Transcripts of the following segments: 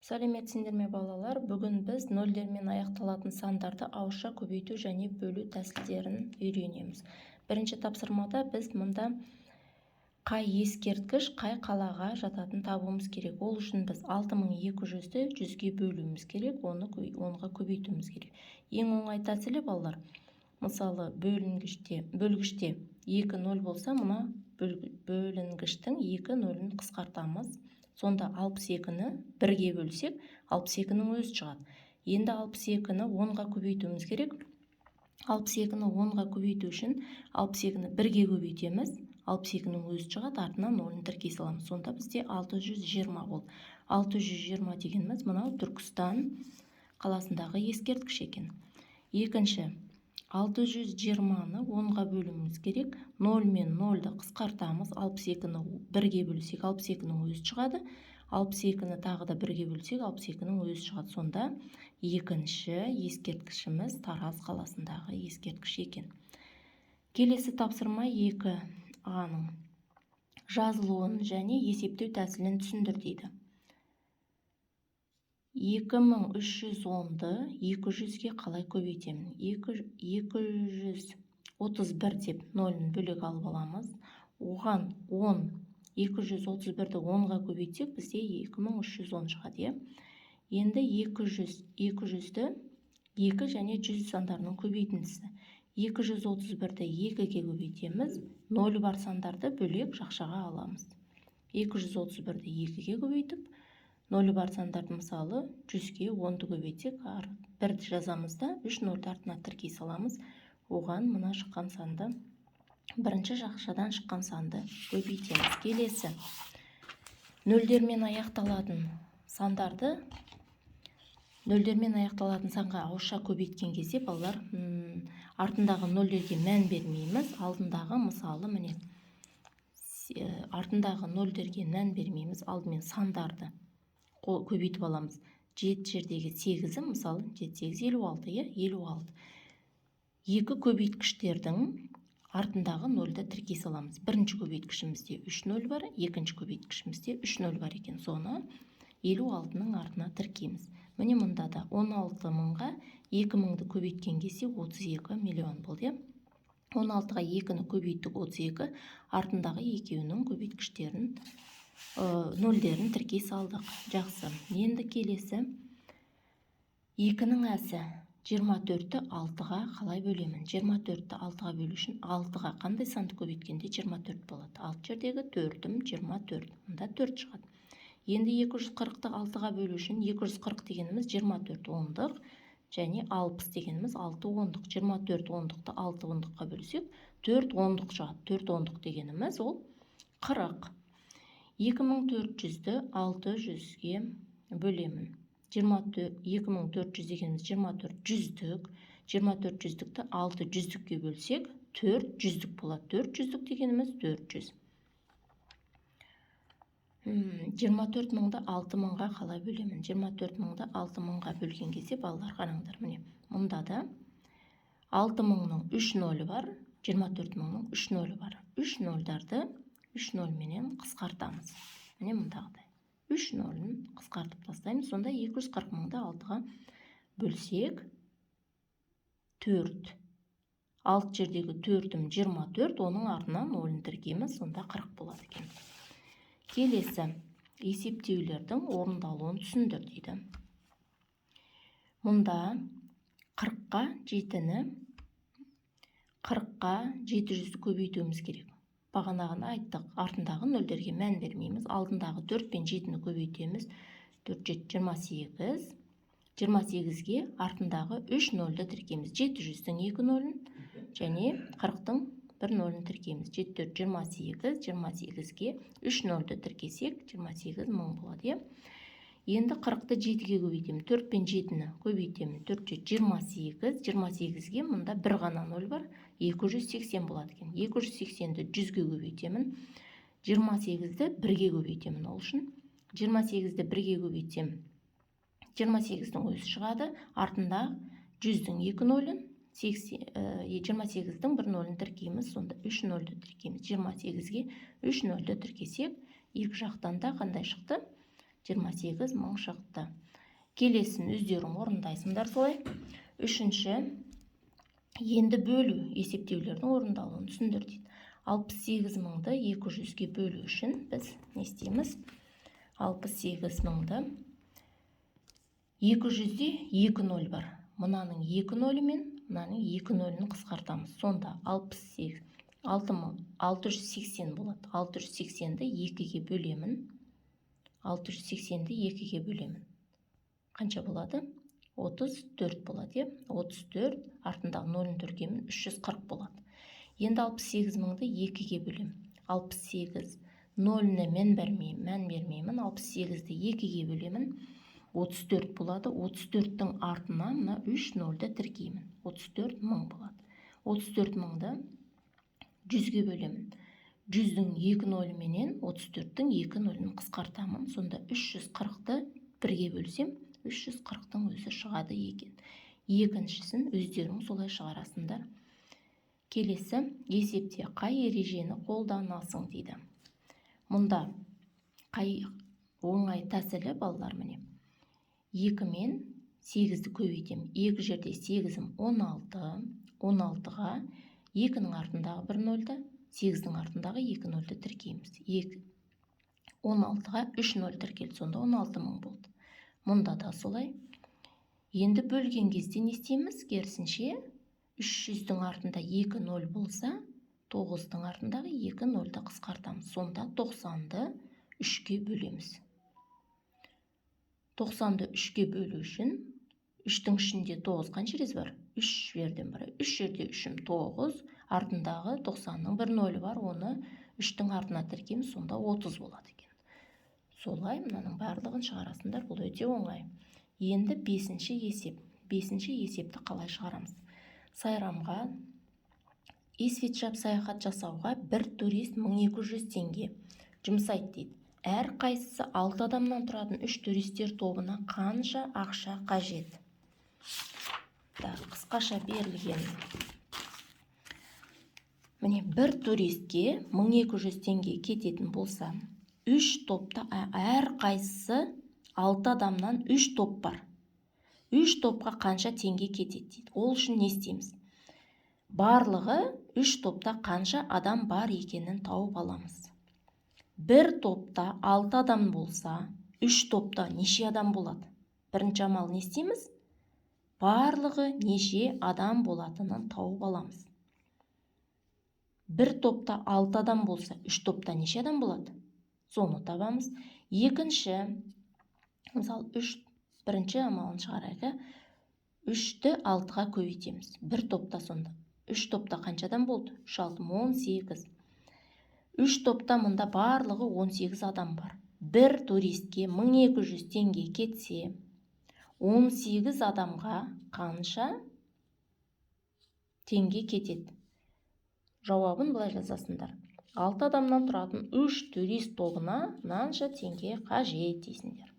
Сәлеметсіңдер ме, балалар! Бүгін біз нөлдермен аяқталатын сандарды ауызша көбейту және бөлу тәсілдерін үйренеміз. Бірінші тапсырмада біз мұнда қай ескерткіш қай қалаға жататынын табуымыз керек. Ол үшін біз 6200-ді 100-ге бөлуіміз керек, оны 10-ға көбейтуіміз керек. Ең оңай тәсілі, балалар, мысалы, бөлінгіште, бөлгіште 2 нөл болса, мына бөлінгіштің 2 нөлін қысқартамыз. Сонда 62-ні бірге бөлсек, 62-нің өзі шығады. Енді 62-ні 10-ға көбейтуіміз керек. 62-ні 10-ға көбейту үшін 62-ні бірге көбейтеміз, 62-нің өзі шығады, артына нөлін тіркей саламыз. Сонда бізде 620 болды. 620 дегеніміз мынау Түркістан қаласындағы ескерткіш екен. Екінші, 620-ны 10-ға бөлуіміз керек. 0 мен 0-ды қысқартамыз. 62-ні бірге бөлсек, 62-нің өзі шығады. 62-ні тағы да бірге бөлсек, 62-нің өзі шығады. Сонда екінші ескерткішіміз Тараз қаласындағы ескерткіш екен. Келесі тапсырма: 2 А-ның жазылуын және есептеу тәсілін түсіндір дейді. 2310-ды 200-ге қалай көбейтемін? 231 деп нөлін бөлек алып аламыз. Оған 10, 231-ді 10-ға көбейтсек, бізде 2310 шығады, иә. Енді 200, 200-ді 2 және 100 сандарының көбейтіндісі. 231-ді 2-ге көбейтеміз, нөл бар сандарды бөлек жақшаға аламыз. 231-ді 2-ге көбейтіп, нөлі бар сандарды, мысалы, 100-ге 10-ды көбейтсек, бірді жазамыз да, үш нөлді артына тіркей саламыз. Оған мына шыққан санды, бірінші жақшадан шыққан санды көбейтеміз. Келесі, нөлдермен аяқталатын сандарды нөлдермен аяқталатын санға ауызша көбейткен кезде, балалар, артындағы нөлдерге мән бермейміз. Алдындағы, мысалы, міне, артындағы нөлдерге мән бермейміз, алдымен сандарды көбейтіп аламыз. Жеті жердегі сегізі, мысалы, жеті сегіз 56, иә, 56. Екі көбейткіштердің артындағы нөлді тіркей саламыз. Бірінші көбейткішімізде үш нөл бар, екінші көбейткішімізде үш нөл бар екен. Соны 56-ның артына тіркейміз. Міне, мұнда да 16 мыңға 2000-ды көбейткен кезде 32 миллион болды, иә. 16-ға екіні көбейттік, 32, артындағы екеуінің көбейткіштерін, нөлдерін тіркей салдық. Жақсы, енді келесі, екінің әсі 24-ті алтыға қалай бөлемін? 24-ті алтыға бөлу үшін алтыға қандай санды көбейткенде 24 болады? Алты жердегі төртім 24, мұнда төрт шығады. Енді 240-ты алтыға бөлу үшін 240 дегеніміз 24 ондық және 60 дегеніміз 6 ондық. 24 ондықты 6 ондыққа бөлсек, 4 ондық шығады. 4 ондық дегеніміз ол 40. 2400-ді 600-ге бөлемін. 2400 дегеніміз 24 жүздік. 24 жүздікті 6 жүздікке бөлсек, 4 жүздік болады. 4 жүздік дегеніміз 400. 24 мыңды 6000-ға қалай бөлемін? 24 мыңды 6000-ға бөлген кезде, балалар, қараңдар, міне, мұнда да 6000-ның үш нөлі бар, 24 мыңның үш нөлі бар. Үш нөлдарды үш нөлменен қысқартамыз. Міне, мұндағыдай үш нөлін қысқартып тастаймыз. Сонда 240 мыңды алтыға бөлсек, төрт. Алты жердегі төртім 24, оның артына нөлін тіркейміз, сонда 40 болады екен. Келесі, есептеулердің орындалуын түсіндір дейді. Мұнда 40-қа жетіні, 40-қа 700-ді көбейтуіміз керек. Бағанағыны айттық, артындағы нөлдерге мән бермейміз, алдындағы 4 пен жетіні көбейтеміз. 4 жеті 28, 28-ге артындағы үш нөлді тіркейміз. 700-дің екі нөлін және 40-тың бір нөлін тіркейміз. Жеті төрт 28, 28-ге үш нөлді тіркесек, 28 мың болады, иә. Енді 40-ты жетіге көбейтемін. Төрт пен жетіні көбейтемін. Төрт жеті 28, 28-ге мұнда бір ғана нөл бар, 280 болады екен. 280-ді 100-ге көбейтемін. 28-ді бірге көбейтемін. Ол үшін 28-ді бірге көбейтсем, 28-дің өзі шығады, артында 100-дің екі нөлін, 28-дің бір нөлін тіркейміз. Сонда үш нөлді тіркейміз. 28-ге үш нөлді тіркесек, екі жақтан да қандай шықты? 28 мың шықты. Келесін өздерің орындайсыңдар солай. Үшінші, енді бөлу есептеулердің орындалуын түсіндір дейді. 68 мыңды 200-ге бөлу үшін біз не істейміз? 68 мыңды 200-де 2 ноль бар. Мынаның 2 нолі мен мынаның 2 нөлін қысқартамыз. Сонда 68 680 болады. 680-ді 2-ге бөлемін. 680-ді 2-ге бөлемін. Қанша болады? 34 болады, иә? 34, артындағы нөлін тіркеймін, 340 болады. Енді 68 мыңды 2-ге бөлемін. 68 нөліне мен бермеймін, мән бермеймін. 68-ді 2-ге бөлемін. 34 болады. 34-тің артына мына 3 нөлді тіркеймін. 34 мың болады. 34 мыңды 100-ге бөлемін. 100-дің 2 нөлі менен 34-тің 2 нөлін қысқартамын. Сонда 340-ты бірге бөлсем, 340-тың өзі шығады екен. Екіншісін өздерің солай шығарасыңдар. Келесі есепте қай ережені қолданасың дейді. Мұнда қай оңай тәсілі, балалар, міне. 2 мен 8-ді көбейтемін. 2 жерде 8-ім 16. 16-ға 2-нің артындағы 1 нөлді, 8-дің артындағы 2 нөлді тіркейміз. 2, 16-ға 3 нөл тіркелді, сонда 16 мың болды. Мұнда да солай. Енді бөлген кезде не істейміз? Керісінше, 300-дің артында 2 нөл болса, 9-дың артындағы 2 нөлді қысқартамыз. Сонда 90-ды 3-ке бөлеміз. 90-ды 3-ке бөлу үшін 3-тің ішінде 9 қанша рет бар? 3 жерден бар. 3 жерде 3-ім 9, артындағы 90-ның бір нөлі бар, оны 3-тің артына тіркейміз, сонда 30 болады екен. Солай мынаның барлығын шығарасыңдар, бұл өте оңай. Енді бесінші есеп. Бесінші есепті қалай шығарамыз? Сайрамға Исфиджаб саяхат жасауға бір турист 1200 теңге жұмсайды дейді. Әр қайсысы 6 адамнан тұратын 3 туристер тобына қанша ақша қажет? Так, қысқаша берілген. Міне, бір туристке 1200 теңге кететін болса, үш топта әр қайсысы 6 адамнан үш топ бар. Үш топқа қанша теңге кетеді дейді. Ол үшін не істейміз? Барлығы үш топта қанша адам бар екенін тауып аламыз. Бір топта 6 адам болса, үш топта неше адам болады? Бірінші амал не істейміз? Барлығы неше адам болатынын тауып аламыз. Бір топта 6 адам болса, үш топта неше адам болады? Соны табамыз. Екінші, мысалы, үш, бірінші амалын шығарайық, иә? Үшті алтыға көбейтеміз. Бір топта сонда. Үш топта қанша адам болды? Үш алты 18. Үш топта мұнда барлығы 18 адам бар. Бір туристке 1200 теңге кетсе, 18 адамға қанша теңге кетеді? Жауабын былай жазасыңдар. 6 адамнан тұратын үш турист тобына мынанша теңге қажет дейсіңдер.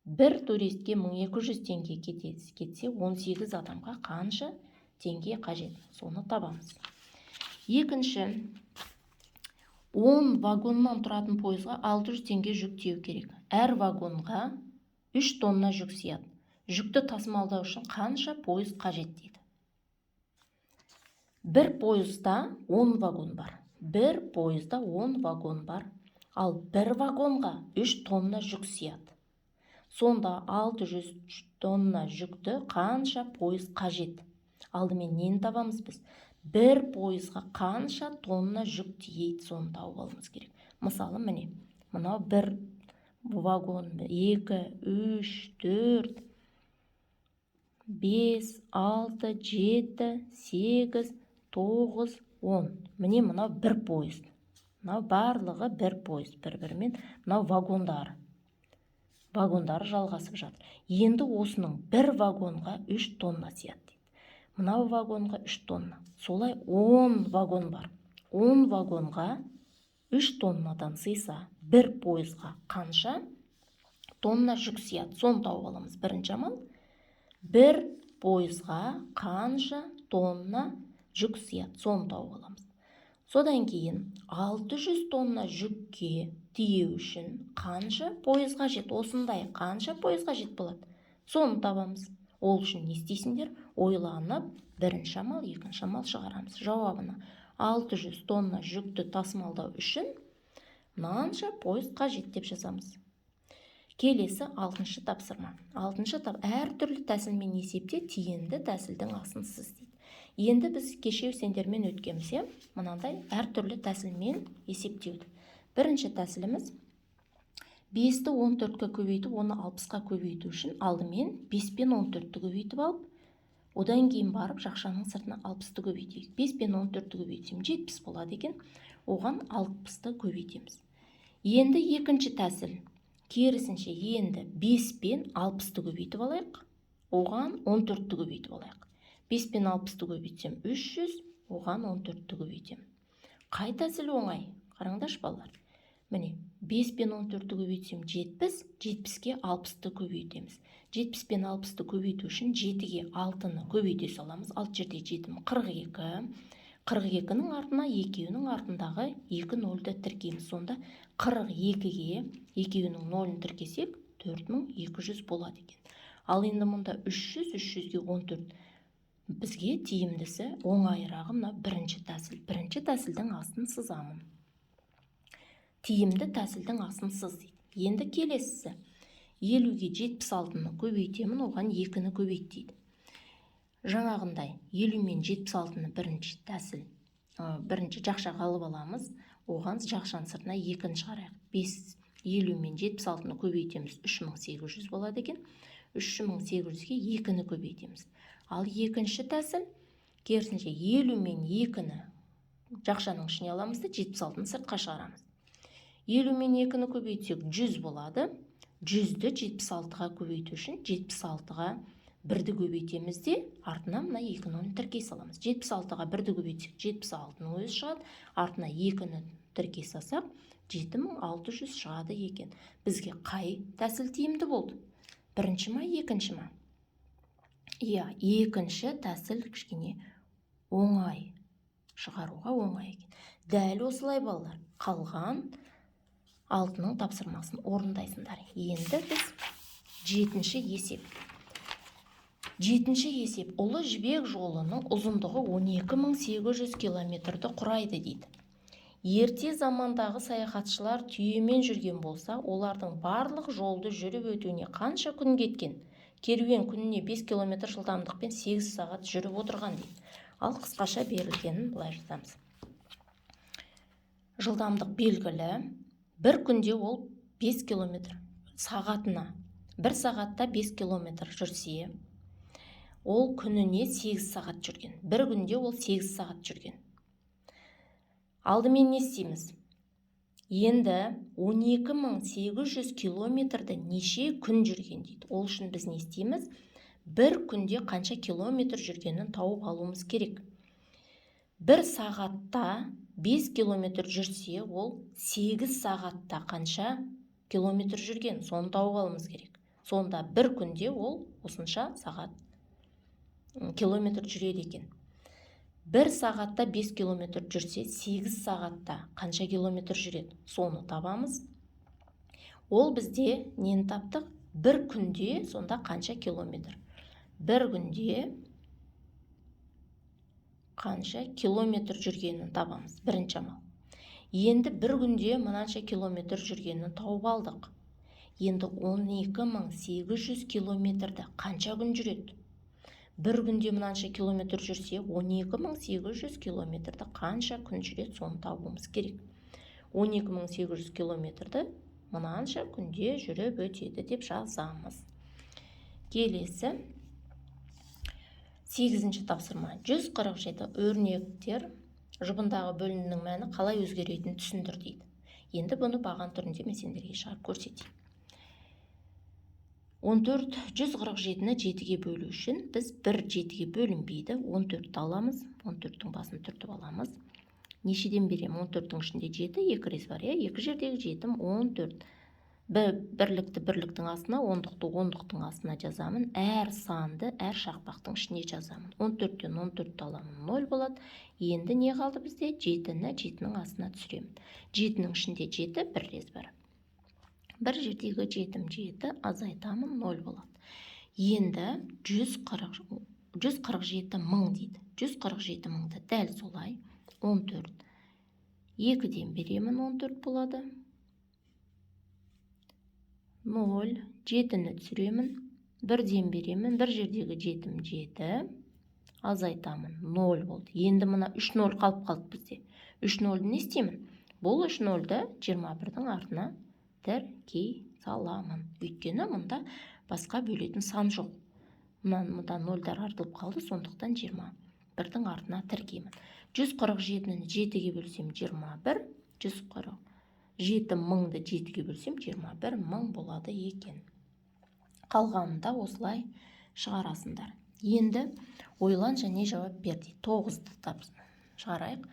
Бір туристке 1200 теңге кетсе, 18 адамға қанша теңге қажет? Соны табамыз. Екінші, 10 вагоннан тұратын пойызға 600 теңге жүк тиеу керек. Әр вагонға 3 тонна жүк сияды. Жүкті тасымалдау үшін қанша пойыз қажет дейді. Бір пойызда 10 вагон бар. Бір пойызда 10 вагон бар. Ал бір вагонға 3 тонна жүк сияды. Сонда 600 тонна жүкті қанша пойыз қажет? Алдымен нені табамыз біз? Бір пойызға қанша тонна жүк тиейді, соны тауып алуымыз керек. Мысалы, міне, мынау бір вагон, 2, 3, 4, 5, 6, 7, 8, 9, 10. Міне, мынау бір пойыз. Мынау барлығы бір пойыз, бір-бірімен мынау вагондары. Вагондары жалғасып жатыр. Енді осының бір вагонға 3 тонна сияды дейді. Мынау вагонға 3 тонна. Солай 10 вагон бар. 10 вагонға 3 тоннадан сыйса, бір пойызға қанша тонна жүк сияды? Соны тауып аламыз. Бірінші амал. Бір пойызға қанша тонна жүк сияды? Соны тауып аламыз. Содан кейін 600 тонна жүкке тиеу үшін қанша пойыз қажет? Осындай қанша пойыз қажет болады? Соны табамыз. Ол үшін не істейсіңдер? Ойланып, бірінші амал, екінші амал шығарамыз. Жауабына 600 тонна жүкті тасымалдау үшін мынанша пойыз қажет деп жазамыз. Келесі алтыншы тапсырма. Алтыншы әртүрлі тәсілмен есепте, тиімді тәсілдің астын сыз дейді. Енді біз кеше сендермен өткенбіз, иә? Мынандай әртүрлі тәсілмен есептеуді. Бірінші тәсіліміз: 5-ті 14-ке көбейтіп, оны 60-қа көбейту үшін алдымен 5 пен 14-ті көбейтіп алып, одан кейін барып жақшаның сыртына 60-ты көбейтейік. 5 пен 14-ті көбейтсем, 70 болады екен. Оған 60-ты көбейтеміз. Енді екінші тәсіл. Керісінше, енді 5 пен 60-ты көбейтіп алайық, оған 14-ті көбейтіп алайық. 5 пен 60-ты көбейтсем, 300, оған 14-ті көбейтемін. Қай тәсіл оңай? Қараңдаршы, балалар. Міне, 5 пен 14-ті көбейтсем, 70, 70-ке 60-ты көбейтеміз. 70 пен 60-ты көбейту үшін 7-ге 6-ны көбейте саламыз. 6 жерде 7, 42. 42-нің артына екеуінің артындағы 2 нольді тіркейміз. Сонда 42-ге екеуінің нолін тіркесек, 4200 болады екен. Ал енді мұнда 300, 300-ге 14. Бізге тиімдісі, оңайырағы мына бірінші тәсіл. Бірінші тәсілдің астын сызамын. Тиімді тәсілдің астын сыз дейді. Енді келесісі: 50-ге 76-ны көбейтемін, оған 2-ні көбейт дейді. Жаңағындай 50 мен 76-ны бірінші тәсіл, бірінші жақшаға алып аламыз, оған жақшаның сыртына 2-ні шығарайық. 5, 50 мен 76-ны көбейтеміз, 3800 болады екен. 3800-ге 2-ні көбейтеміз. Ал екінші тәсіл керісінше: 50 мен 2-ні жақшаның ішіне аламыз да, 76-ны сыртқа шығарамыз. 50 мен 2-ні көбейтсек, 100 болады. 100-ді 76-ға көбейту үшін 76-ға бірді көбейтеміз де, артына мына екі нөлін тіркей саламыз. 76-ға бірді көбейтсек, 76-ның өзі шығады. Артына екіні тіркей салсақ, 7600 шығады екен. Бізге қай тәсіл тиімді болды? Бірінші ма, екінші ма? Иә, екінші тәсіл кішкене оңай, шығаруға оңай екен. Дәл осылай, балалар, қалған алтының тапсырмасын орындайсыңдар. Енді біз жетінші есеп. Жетінші есеп: Ұлы Жібек жолының ұзындығы 12 800 километрді құрайды дейді. Ерте замандағы саяхатшылар түйемен жүрген болса, олардың барлық жолды жүріп өтуіне қанша күн кеткен? Керуен күніне 5 километр жылдамдықпен 8 сағат жүріп отырған дейді. Ал қысқаша берілгенін былай жазамыз: жылдамдық белгілі, бір күнде ол 5 километр сағатына, бір сағатта 5 километр жүрсе, ол күніне 8 сағат жүрген. Бір күнде ол 8 сағат жүрген. Алдымен не істейміз? Енді 12 800 километрді неше күн жүрген дейді. Ол үшін біз не істейміз? Бір күнде қанша километр жүргенін тауып алуымыз керек. Бір сағатта 5 километр жүрсе, ол 8 сағатта қанша километр жүрген, соны тауып алуымыз керек. Сонда бір күнде ол осынша сағат километр жүреді екен. Бір сағатта 5 километр жүрсе, 8 сағатта қанша километр жүреді, соны табамыз. Ол бізде нені таптық? Бір күнде сонда қанша километр, бір күнде қанша километр жүргенін табамыз. Бірінші амал. Енді бір күнде мынанша километр жүргенін тауып алдық. Енді 12 800 километрді қанша күн жүреді? Бір күнде мынанша километр жүрсе, 12 800 километрді қанша күн жүреді, соны табуымыз керек. 12 800 километрді мынанша күнде жүріп өтеді деп жазамыз. Келесі сегізінші тапсырма: 147 өрнектер жұбындағы бөлінінің мәні қалай өзгеретінін түсіндір дейді. Енді бұны баған түрінде мен сендерге шығарып көрсетейін. 14, 147-ні жетіге бөлу үшін біз бір жетіге бөлінбейді, 14-ті аламыз, 14-тің басын түртіп аламыз. Нешеден беремін? 14-тің ішінде жеті екі рет бар, иә? Екі жердегі жетім 14. Бірлікті бірліктің астына, ондықты ондықтың астына жазамын. Әр санды әр шақпақтың ішіне жазамын. 14-тен 14-ті аламын, 0 болады. Енді не қалды бізде? Жетіні жетінің астына түсіремін. Жетінің ішінде жеті бір рет бар. Бір жердегі жетім жеті, азайтамын, 0 болады. Енді 147 мың дейді. 147 мыңды дәл солай 14 екіден беремін, 14 болады. 0, жетіні түсіремін, бірден беремін, бір жердегі жетім жеті, азайтамын, 0 болды. Енді мына 3 0 қалып қалды бізде. 3 нөлді не істеймін? Бұл 3 нөлді 21-дің артына тіркей саламын. Өйткені мұнда басқа бөлетін сан жоқ. Мында нольдар артылып қалды, сондықтан 21-дің артына тіркеймін. 147-ні 7-ге бөлсем 21, 147 мыңды 7-ге бөлсем 21 мың болады екен. Қалғанын да осылай шығарасыңдар. Енді ойлан және жауап бер дейді. 9-ды тап, шығарайық.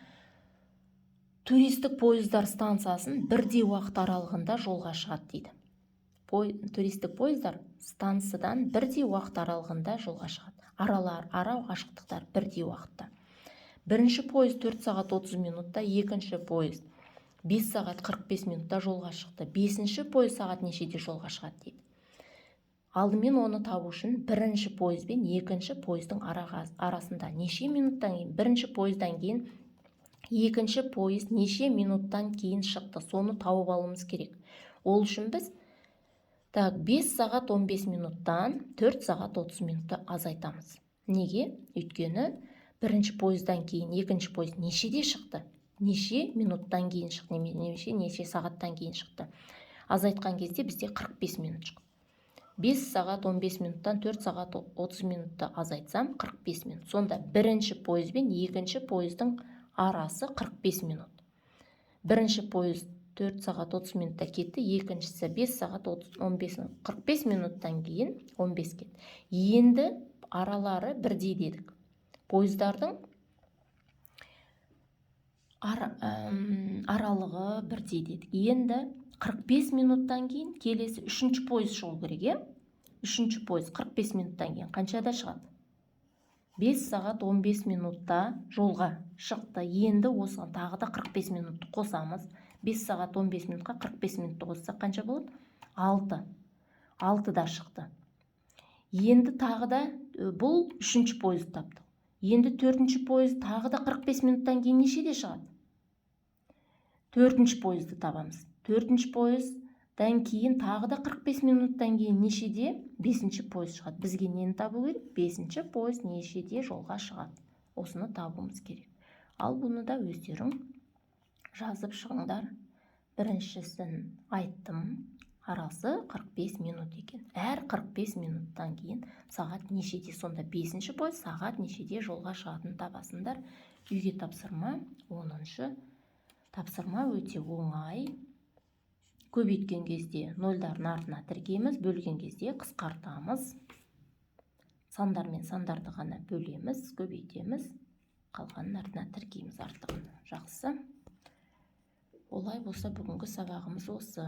Туристік пойыздар станциясын бірдей уақыт аралығында жолға шығады дейді. Туристік пойыздар станциядан бірдей уақыт аралығында жолға шығады. Аралар, ара қашықтықтар бірдей уақытта. Бірінші пойыз 4 сағат 30 минутта, екінші пойыз 5 сағат 45 минутта жолға шықты. Бесінші пойыз сағат нешеде жолға шығады дейді. Алдымен оны табу үшін бірінші пойыз бен екінші пойыздың арасында неше минуттан кейін, бірінші пойыздан кейін екінші пойыз неше минуттан кейін шықты, соны тауып алуымыз керек. Ол үшін біз, так, 5 сағат 15 минуттан 4 сағат 30 минутты азайтамыз. Неге? Өйткені бірінші пойыздан кейін екінші пойыз нешеде шықты? Неше минуттан кейін шықты, немесе неше сағаттан кейін шықты? Азайтқан кезде бізде 45 минут шықты. 5 сағат 15 минуттан 4 сағат 30 минутты азайтсам, 45 минут. Сонда бірінші пойыз бен екінші пойыздың арасы 45 минут. Бірінші пойыз 4 сағат 30 минутта кетті, екіншісі 5 сағат 30, 15, 45 минуттан кейін 15 кетті. Енді аралары бірдей дедік. Пойыздардың аралығы бірдей дедік. Енді 45 минуттан кейін келесі үшінші пойыз шығу керек, иә? Үшінші пойыз 45 минуттан кейін қаншада шығады? 5 сағат 15 минутта жолға шықты. Енді осыған тағы да 45 минутты қосамыз. 5 сағат 15 минутқа 45 минутты қоссақ, қанша болады? 6. 6-да шықты. Енді тағы да бұл үшінші пойызды таптық. Енді төртінші пойыз тағы да 45 минуттан кейін нешеде шығады? Төртінші пойызды табамыз. Төртінші пойыздан кейін тағы да 45 минуттан кейін нешеде бесінші пойыз шығады? Бізге нені табу керек? Бесінші пойыз нешеде жолға шығады? Осыны табуымыз керек. Ал бұны да өздерің жазып шығыңдар. Біріншісін айттым, арасы 45 минут екен. Әр 45 минуттан кейін сағат нешеде, сонда бесінші пойыз сағат нешеде жолға шығатынын табасыңдар. Үйге тапсырма, 10-шы тапсырма өте оңай. Көбейткен кезде нольдардың артына тіркейміз, бөлген кезде қысқартамыз. Сандар мен сандарды ғана бөлеміз, көбейтеміз, қалғанын артына тіркейміз, артығын. Жақсы, олай болса, бүгінгі сабағымыз осы.